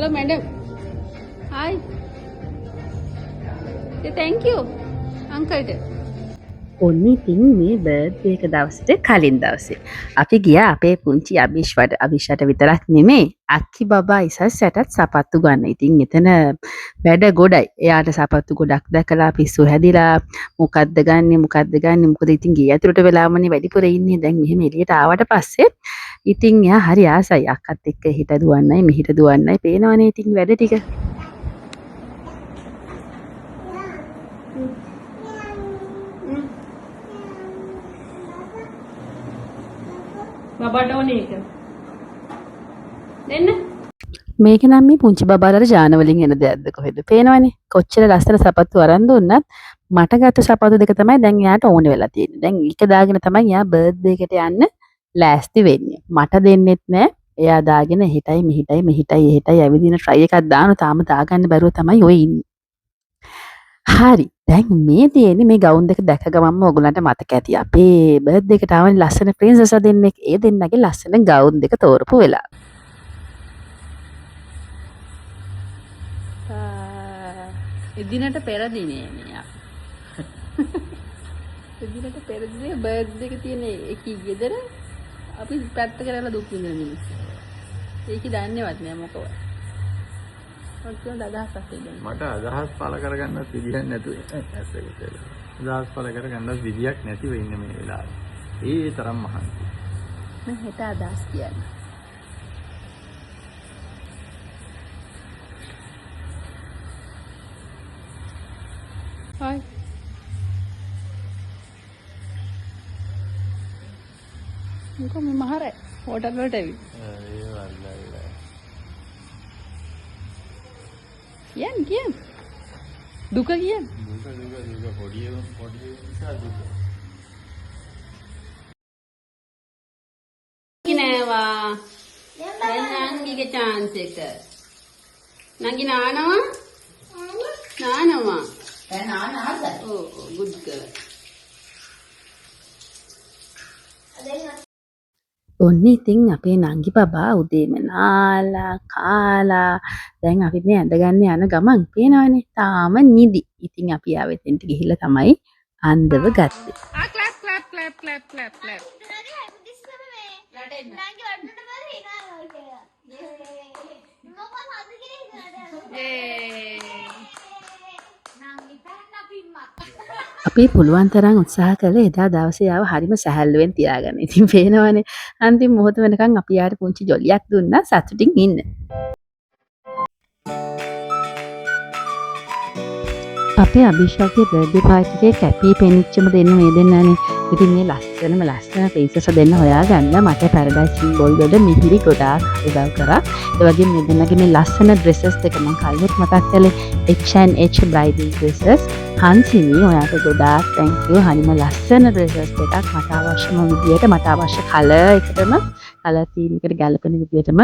Hello madam. Hi. Say thank you අංකල්ට. ඔන්න ඉතින් මේ බර්ත්ඩේ එක දවසට කලින් දවසේ අපි ගියා අපේ පුංචි අභිෂ්වට. අභිෂ්වට විතරක් නෙමෙයි, අක්කි බබා ඉසස්සටත් සපත්තු ගන්න. ඉතින් එතන වැඩ ගොඩයි. එයාට සපත්තු ගොඩක් දැකලා පිස්සු හැදිලා මොකද්ද ගන්නෙ මොකද්ද ගන්නෙ, මොකද ඉතින් ගේ ඇතුළට වෙලාමනේ වැඩිපුර ඉන්නේ. දැන් මෙහෙම එළියට ආවට පස්සේ ඉතින් එයා හරි ආසයි අක්කත් එක්ක එහෙට දුවන්නයි මෙහෙට දුවන්නයි. පේනවනේ ඉතින් වැඩ ටික. බබාට ඕනේ එක දෙන්න. මේක නම් මේ පුංචි බබාලට ජාන වලින් එන දෙයක්ද කොහෙද? පේනවනේ කොච්චර ලස්සන සපත්තු අරන් දුන්නත් මට ගත්ත සපත්තු දෙක තමයි දැන් එයාට ඕනේ වෙලා තියෙන්නේ. දැන් ඒක දාගෙන තමයි එයා බර්ත්ඩේ එකට යන්න ලෑස්ති වෙන්නේ. මට දෙන්නෙත් නෑ. එයා දාගෙන එහෙටයි මෙහෙටයි මෙහෙටයි එහෙටයි ඇවිදින ට්‍රයි එකක් දාන තාම දාගන්න බැරුව තමයි ඔය ඉන්නේ. හරි, දැන් මේ තියෙන්නේ මේ ගවුන් දෙක දැක ගමන්ම ඔයගොල්ලන්ට මතක ඇති අපේ බර්ත්ඩේ එකට ආවනේ ලස්සන ප්‍රින්සස්ලා දෙන්නෙක්. ඒ දෙන්නගේ ලස්සන ගවුන් දෙක තෝරපු වෙලාව. එදිනට පෙර දිනේ මේ අපි. එදිනට පෙර දිනේ බර්ත්ඩේ එක තියෙන එකී ගෙදර අපි පැත්ත කරලා දුක් විඳින මිනිස්සු. ඒකි දන්නේවත් නෑ මොකවත්. මට කියන්න අදහසක් දෙන්න. මට අදහස් පළ කරගන්නත් විදිහක් නැතුව ඇස් එක කියලා. අදහස් පළ කරගන්නත් විදිහක් නැතිව ඉන්න මේ වෙලාවේ. ඒ තරම් මහන්සි. මම හෙට අදහස් කියන්න. හායි. මොකෝ මේ මහරයි හෝටල් වලට ඇවිත්. ඒ වල්ලල්ල. කියන්න කියන්න. දුක කියන්න. දුක දුක දුක පොඩි උන් පොඩි උන් නිසා දුක. නෑවා. දැන් නංගිගේ චාන්ස් එක. නංගි නානවා? නානවා. දැන් නාන ආසයි. ඔව් ඔව් ගුඩ් ගර්ල්. ඔන්න ඉතින් අපේ නංගි බබා උදේම නාලා කාලා දැන් අපි මේ ඇඳගන්න යන ගමන් පේනවනේ තාම නිදි. ඉතින් අපි ආවෙ එතෙන්ට ගිහිල්ලා තමයි අන්දව ගත්තේ. ආ clap clap clap clap clap clap. අපි පුළුවන් තරම් උත්සාහ කළේ එදා දවසේ ආව හරිම සැහැල්ලුවෙන් තියාගන්න. ඉතින් පේනවනේ අන්තිම මොහොත වෙනකන් අපි යාට පුංචි ජොලියක් දුන්නා සතුටින් ඉන්න. අපේ අභිෂාගේ බර්ත්ඩේ පාටි එකේ කැපී පෙනිච්චම දෙන්න මේ දෙන්නනේ. ඉතින් මේ ලස්සනම ලස්සන ප්‍රින්සස් දෙන්න හොයාගන්න මට පැරඩයිස් සිම්බල් වල මිහිරි ගොඩාක් උදව් කරා. ඒ වගේම මේ දෙන්නගේ මේ ලස්සන ඩ්‍රෙසස් දෙක මං කලිනුත් මතක් කළේ H&H bridal dresses. Hansini ඔයාට ගොඩාක් thank you. හරිම ලස්සන ඩ්‍රෙසස් දෙකක් මට අවශ්‍යම විදියට මට අවශ්‍ය කලර් එකටම කලර් තීම් එකට ගැලපෙන විදියටම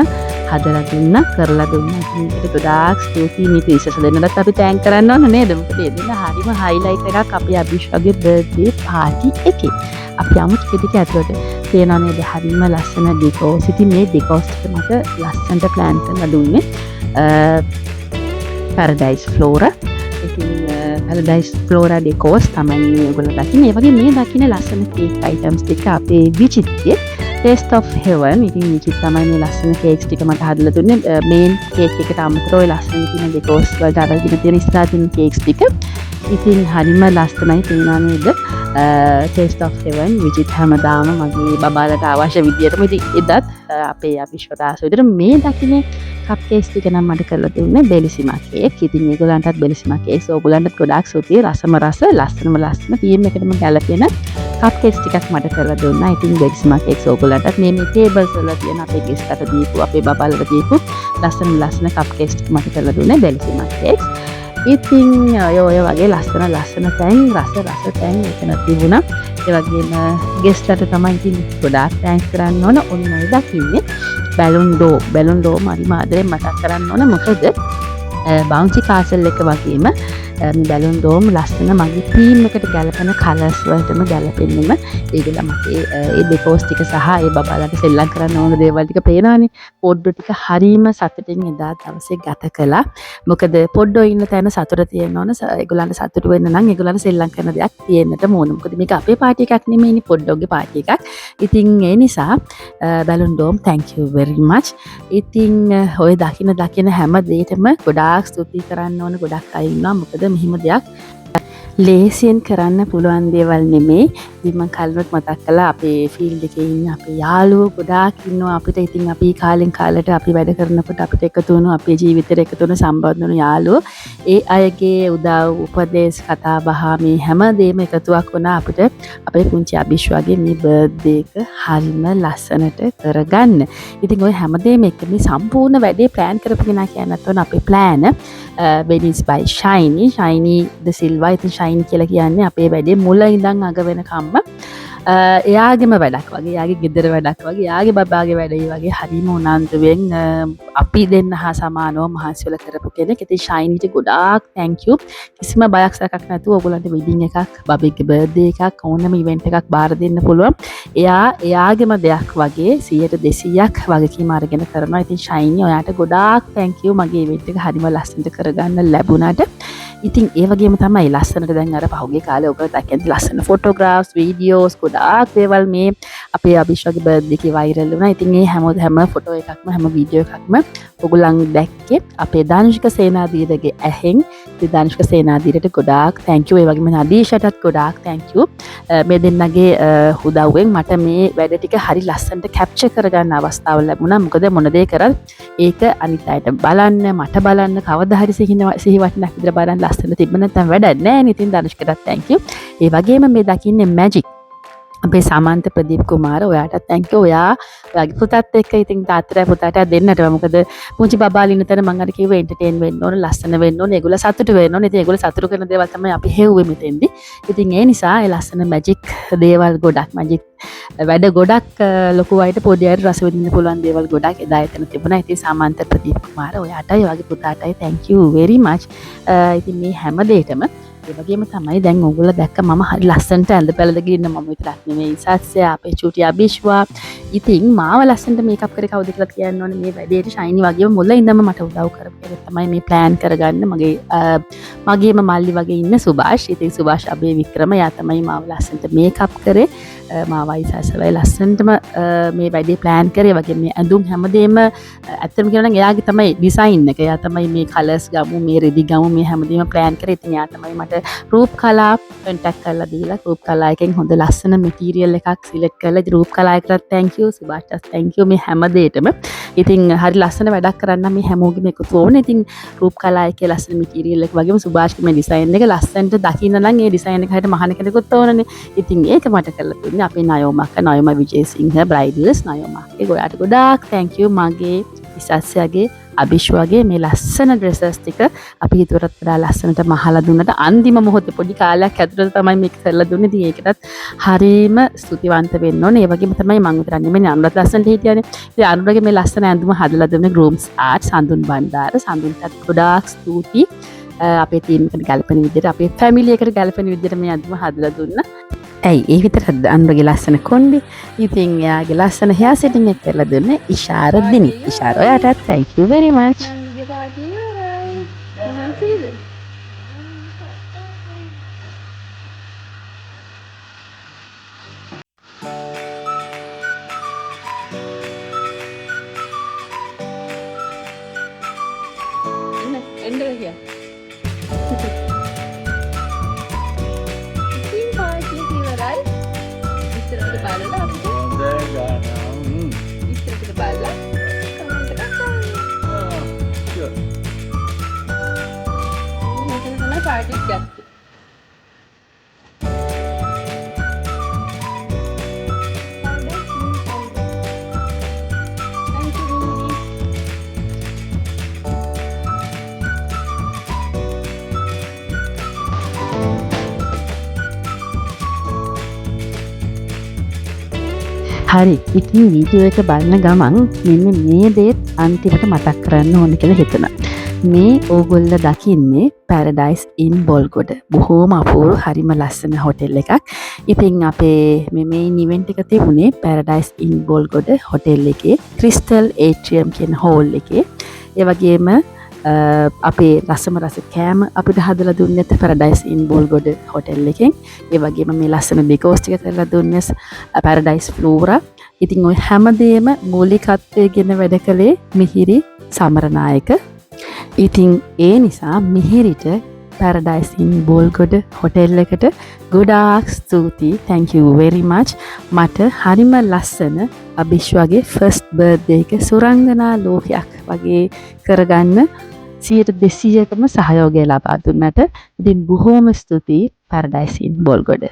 හදලා දුන්නා, කරලා දුන්නා. ඉතින් ඒකට ගොඩාක් ස්තුතියි. මේ ප්‍රින්සස් දෙන්නටත් අපි thank කරන්න ඕන නේද? මොකද ඒ දෙන්න හරිම හයිලයිට් එකක් අපේ අභිෂ්වගේ බර්ත්ඩේ පාටි එකේ. අපි යමු ටික ටික ඇතුළට. පේනවා නේද හරිම ලස්සන ඩෙකෝස්. ඉතින් මේ ඩෙකෝස් ටික මට ලස්සනට ප්ලෑන් කරලා දුන්නේ පැරඩයිස් ෆ්ලෝරා. ඉතින් පැරඩයිස් ෆ්ලෝරා ඩෙකෝස් තමයි මේ ඔයගොල්ලෝ දකින්නේ. ඒ වගේ මේ දකින ලස්සන කේක් අයිටම්ස් ටික අපේ විචිත්ගේ Taste of Heaven. ඉතින් විචිත් තමයි මේ ලස්සන කේක්ස් ටික මට හදලා දුන්නේ. මේන් කේක් එකට අමතරව ඔය ලස්සන තියෙන ඩෙකෝස් වලට අරගෙන තියෙන ඉස්සරහා තියෙන කේක්ස් ටික. ඉතින් හරිම ලස්සනයි පේනවා නේද? Taste of Heaven Vichith හැමදාම මගේ බබාලට අවශ්‍ය විදියටම ඉතින් එදත් අපේ අභිෂ්වට ආස විදියට මේ දකින්නේ කප් කේක්ස් ටික නම් මට කරලා දුන්නේ බෙලිසිමා කේක්. ඉතින් ඒගොල්ලන්ටත් බෙලිසිමා කේක්ස් ඕගොල්ලන්ටත් ගොඩාක් ස්තුතියි. රසම රස ලස්සනම ලස්සන තීම් එකටම ගැලපෙන කප් කේක්ස් ටිකක් මට කරලා දුන්නා. ඉතින් බෙලිසිමා කේක්ස් ඕගොල්ලන්ටත් මේ ටේබල්ස් වල තියෙන අපේ ගෙස්ට්ලට දීපු අපේ බබාලට දීපු ලස්සනම ලස්සන කප් කේක්ස් ටික මට කරලා දුන්නේ බෙලිසිමා කේක්ස්. ඉතින් ඔය වගේ ලස්සන ලස්සන තැන් රස රස තැන් එතන තිබුණා. ඒ වගේම ගෙස්ට්ලට තමයි ඉතින් ගොඩාක් thanks කරන්න ඕන. ඔන්න ඔය දකින්නේ බැලුන් ඩෝ. බැලුන් ඩෝ හරිම ආදරෙන් මතක් කරන්න ඕන. මොකද බවුන්සි කාසල් එක වගේම මේ බැලුන් ඩෝම් ලස්සන මගේ තීම් එකට ගැලපෙන කලර්ස් වලටම ගැලපෙන්නෙම ඒගොල්ලෝ මගේ ඒ ඩෙකෝස් ටික සහ ඒ බබාලට සෙල්ලම් කරන්න ඕන දේවල් ටික පේනවනේ. පොඩ්ඩෝ ටික හරීම සතුටින් එදා දවසේ ගත කළා. මොකද පොඩ්ඩෝ ඉන්න තැන සතුට තියෙන්න ඕන. ඒගොල්ලන්ට සතුටු වෙන්න නම් ඒගොල්ලන්ට සෙල්ලම් කරන දෙයක් තියෙන්නට ඕන. මොකද මේක අපේ පාටි එකක් නෙමෙයිනේ, පොඩ්ඩෝගේ පාටි එකක්. ඉතින් ඒ නිසා balloon dome thank you very much. ඉතින් ඔය දකින දකින හැම දෙයකටම ගොඩාක් ස්තුති කරන්න ඕන ගොඩක් අය ඉන්නවා. මොකද මෙහෙම දෙයක් ලේසියෙන් කරන්න පුළුවන් දේවල් නෙමෙයි. ඉතින් මං කලිනුත් මතක් කළා අපේ ෆීල්ඩ් එකේ ඉන්න අපේ යාළුවෝ ගොඩාක් ඉන්නවා අපිට. ඉතින් අපි කාලෙන් කාලට අපි වැඩ කරනකොට අපිට එකතු වුණු අපේ ජීවිතේට එකතු වුණු සම්බන්ධ වුණු යාළුවෝ ඒ අයගේ උදව් උපදේශ කතා බහ මේ හැම දෙයක්ම එකතුවක් වුණා අපිට අපේ පුංචි අභිෂ්වාගේ මේ බර්ත්ඩේ එක හරිම ලස්සනට කරගන්න. ඉතින් ඔය හැම දෙයක්ම එක්ක මේ සම්පූර්ණ වැඩේ ප්ලෑන් කරපු කෙනා කියන්නත් ඕන අපේ ප්ලෑන් වෙනිස් බයි ෂයිනි, ෂයිනි ද සිල්වා. ඉතින් ෂයිනි කියලා කියන්නේ අපේ වැඩේ මුල ඉඳන් අග වෙනකම්ම එයාගේම වැඩක් වගේ, එයාගේ ගෙදර වැඩක් වගේ, එයාගේ බබාගේ වැඩේ වගේ හරිම උනන්දුවෙන් අපි දෙන්න හා සමානව මහන්සි වෙලා කරපු කෙනෙක්. ඉතින් ෂයිනිට ගොඩාක් thank you. කිසිම බයක් සැකක් නැතුව ඔයගොල්ලන්ට වෙඩින් එකක්, බබෙක්ගේ බර්ත්ඩේ එකක්, ඕනම ඉවෙන්ට් එකක් බාර දෙන්න පුළුවන්. එයා එයාගේම දෙයක් වගේ 100%ක් වගකීම අරගෙන කරනවා. ඉතින් ෂයිනි ඔයාට ගොඩාක් thank you මගේ ඉවෙන්ට් එක හරිම ලස්සනට කරගන්න ලැබුණාට. ඉතින් ඒ වගේම තමයි ලස්සනට දැන් අර පහුගිය කාලේ ඔයගොල්ලෝ දැක්කේ ලස්සන ෆොටෝග්‍රාෆ්ස්, වීඩියෝස් ගොඩාක් දේවල් මේ අපේ අභිෂ්වාගේ බර්ත්ඩේ එකේ වෛරල් වුණා. ඉතින් ඒ හැම ෆොටෝ එකක්ම හැම වීඩියෝ එකක්ම ඔයගොල්ලන් දැක්කේ අපේ ධනුෂ්ක සේනාධීරගේ ඇහෙන්. ඉතින් ධනුෂ්ක සේනාධීරට ගොඩාක් thank you. ඒ වගේම නදීෂටත් ගොඩාක් thank you. මේ දෙන්නගේ උදව්වෙන් මට මේ වැඩ ටික හරි ලස්සනට කැප්චර් කරගන්න අවස්ථාව ලැබුණා. මොකද මොන දේ කරත් ඒක අනිත් අයට බලන්න, මට බලන්න, කවදා හරි සිහිවටනක් විතර බලන්න ලස්සන තිබ්බ නැත්නම් වැඩක් නෑ නේ. ඉතින් ධනුෂ්කටත් thank you. ඒ වගේම මේ දකින්නේ මැජික් අපේ සමන්ත ප්‍රදීප් කුමාර ඔයාටත් thank you. ඔයා ඔයාගේ පුතත් එක්ක ඉතින් තාත්තටයි පුතාටයි දෙන්නටම. මොකද පුංචි බබාලා ඉන්න තැන මං අර කිව්වේ එන්ටර්ටේන් වෙන්න ඕන, ලස්සන වෙන්න ඕන, ඒගොල්ලෝ සතුටු වෙන්න ඕන. ඉතින් ඒගොල්ලෝ සතුටු කරන දේවල් තමයි අපි හෙව්වේ මෙතෙන්දි. ඉතින් ඒ නිසා ඒ ලස්සන මැජික් දේවල් ගොඩක්, මැජික් වැඩ ගොඩක් ලොකු අයට පොඩි අයට රස විඳින්න පුළුවන් දේවල් ගොඩක් එදා එතන තිබුණා. ඉතින් සමන්ත ප්‍රදීප් කුමාර ඔයාටයි ඔයාගේ පුතාටයි thank you very much. ඉතින් මේ හැම දෙයකටම ඒ වගේම තමයි දැන් ඔයගොල්ලෝ දැක්ක මම හරි ලස්සනට ඇඳ පැළඳගෙන ඉන්න මම විතරක් නෙමෙයි සත්‍ය අපේ චූටි අභිෂ්වා. ඉතින් මාව ලස්සනට මේකප් කරේ කවුද කියලා කියන්න ඕනේ. මේ වැඩේට ෂයිනි වගේම මුල ඉඳන්ම මට උදව් කරපු කෙනෙක් තමයි මේ ප්ලෑන් කරගන්න මගේම මල්ලි වගේ ඉන්න සුභාෂ්. ඉතින් සුභාෂ් අබේ වික්‍රම එයා තමයි මාව ලස්සනට මේකප් කරේ. මාවයි සසවයි ලස්සනටම මේ වැඩේ ප්ලෑන් කරේ. වගේ මේ ඇඳුම් හැමදේම ඇත්තටම කියනවා නම් එයාගේ තමයි ඩිසයින් එක. එයා තමයි මේ කලර්ස් ගමු, මේ රෙදි ගමු, මේ හැමදේම ප්ලෑන් කරේ. ඉතින් එයා තමයි මට රූප් කලා කන්ටැක්ට් කරලා දීලා රූප් කලා එකෙන් හොඳ ලස්සන මැටීරියල් එකක් සිලෙක්ට් කරලා ඉතින් රූප් කලා එකටත් thank you, සුභාෂ්ටත් thank you මේ හැම දෙයකටම. ඉතින් හරි ලස්සන වැඩක් කරන්න මේ හැමෝගෙම එකතු ඕනේ. ඉතින් රූප් කලා එකේ ලස්සන මැටීරියල් එක වගේම සුභාෂ්ගේ මේ ඩිසයින් එක ලස්සනට දකින්න නම් ඒ ඩිසයින් එක හරියට මහාන කෙනෙකුත් ඕනනේ. ඉතින් ඒක මට කරලා දුන්නේ අපේ නයෝම අක්කා, නයෝම විජේසිංහ බ්‍රයිඩල්ස්. නයෝම අක්කේ ඔයාට ගොඩාක් thank you. මගේ ඉසස්යාගේ අභිෂ්වාගේ මේ ලස්සන ඩ්‍රෙසස් ටික අපි හිතුවටත් වඩා ලස්සනට මහලා දුන්නට අන්තිම මොහොතේ පොඩි කාලයක් ඇතුළත තමයි මේක කරලා දුන්නේ. ඉතින් ඒකටත් හරීම ස්තුතිවන්ත වෙන්න ඕනේ. ඒ වගේම තමයි මං විතරක් නෙමෙයි අනුරත් ලස්සනට හිටියානේ. ඉතින් අනුරගේ මේ ලස්සන ඇඳුම හදලා දුන්නේ ග්‍රූම්ස් ආර්ට් සඳුන් බණ්ඩාර. සඳුන්ටත් ගොඩාක් ස්තුතියි. අපේ ටීම් එකට ගැලපෙන විදිහට අපේ ෆැමිලි එකට ගැලපෙන විදිහට මේ ඇඳුම හදලා දුන්නා. ඇයි ඒ විතරක්ද අනුරගේ ලස්සන කොණ්ඩේ. ඉතින් එයාගේ ලස්සන හෙයාර් සෙටින් එක කරලා දුන්නේ ඉෂාර දිනිත්. ඉෂාර ඔයාටත් thank you very much. නංගිගේ පාටි ඉවරයි. මහන්සිද? එන්න එන්න ගියා. ඉතින් පාටි එක ඉවරයි. විස්තර ටික බලලා අපිට හොඳ ගණන්. විස්තර ටික බලලා කමෙන්ට් එකක් දාන්න. ෂුවර්. මෙතන තමයි පාටි එක ගත්තේ. Thank you, Rudy. හරි. ඉතින් වීඩියෝ එක බලන ගමන් මෙන්න මේ දේත් අන්තිමට මතක් කරන්න ඕන කියලා හිතුණා. මේ ඕගොල්ල දකින්නේ පැරඩයිස් ඉන් බොල්ගොඩ. බොහෝම අපූරු, හරිම ලස්සන හොටෙල් එකක්. ඉතින් අපේ මේ මේන් ඉවෙන්ට් එක තිබුණේ පැරඩයිස් ඉන් බොල්ගොඩ හොටෙල් එකේ ක්‍රිස්ටල් ඒට්‍රියම් කියන හෝල් එකේ. ඒ වගේම අපේ රසම රස කෑම අපිට හදලා දුන්නෙත් පැරඩයිස් ඉන් බොල්ගොඩ හොටෙල් එකෙන්. ඒ වගේම මේ ලස්සන ඩෙකෝස් ටික කරලා දුන්නේ පැරඩයිස් ෆ්ලෝරා. ඉතින් ඔය හැමදේම මූලිකත්වයෙන් වැඩ කළේ මිහිරි සමරනායක. ඉතින් ඒ නිසා මිහිරිට, පැරඩයිස් ඉන් බෝල්ගොඩ හොටෙල් එකට ගොඩාක් ස්තුතියි. Thank you very much. මට හරිම ලස්සන අභිශ්වගේ ෆස්ට් බර්ත්ඩේ එක සුරංගනා ලෝකයක් වගේ කරගන්න 200%කම සහයෝගය ලබා දුන්නට. ඉතින් බොහෝම ස්තුතියි පැරඩයිස් ඉන් බෝල්ගොඩ.